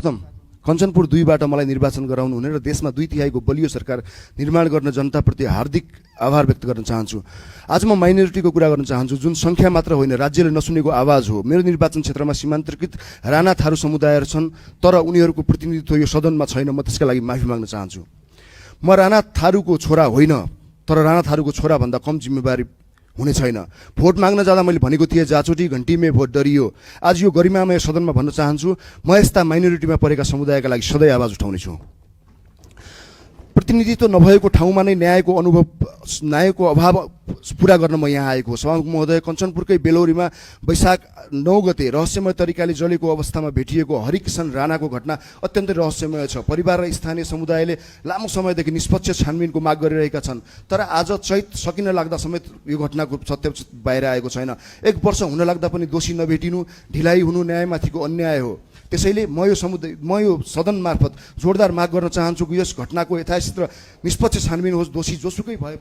सर्वप्रथम कञ्चनपुर 2बाट मलाई निर्वाचन गराउनु हुने र देशमा 2/3 बलियो सरकार निर्माण गर्न जनताप्रति हार्दिक आभार व्यक्त गर्न चाहन्छु। आज म माइनोरिटीको कुरा गर्न चाहन्छु, जुन संख्या मात्र होइन, राज्यले नसुनेको आवाज हो। मेरो निर्वाचन क्षेत्रमा सीमान्तकृत राणा थारू समुदायहरू छन्, तर उनीहरूको प्रतिनिधित्व यो सदनमा छैन। म त्यसका लागि माफी माग्न चाहन्छु। म राणा थारूको छोरा होइन, तर राणा थारूको छोरा भन्दा कम जिम्मेवारी हुने छैन। भोट माग्न जाँदा मैले भनेको थिएँ, जाचोटी घन्टीमै भोट डरियो। आज यो गरिमामय सदनमा भन्न चाहन्छु, म यस्ता माइनोरिटीमा परेका समुदायका लागि सधैँ आवाज उठाउनेछु। प्रतिनिधित्व नभएको ठाउँमा नै न्यायको अभाव पूरा गर्न म यहाँ आएको। सभामुख महोदय, कञ्चनपुरकै बेलौरीमा वैशाख 9 गते रहस्यमय तरिकाले जलेको अवस्थामा भेटिएको हरिकिशन राणाको घटना अत्यन्तै रहस्यमय छ। परिवार र स्थानीय समुदायले लामो समयदेखि निष्पक्ष छानबिनको माग गरिरहेका छन्, तर आज चैत सकिन लाग्दा समेत यो घटनाको सत्य बाहिर आएको छैन। 1 वर्ष हुन लाग्दा पनि दोषी नभेटिनु, ढिलाइ हुनु न्यायमाथिको अन्याय हो। त्यसैले म यो सदन मार्फत जोरदार माग गर्न चाहन्छु कि यस घटनाको यथास्थित र निष्पक्ष छानबिन होस्। दोषी जोसुकै भए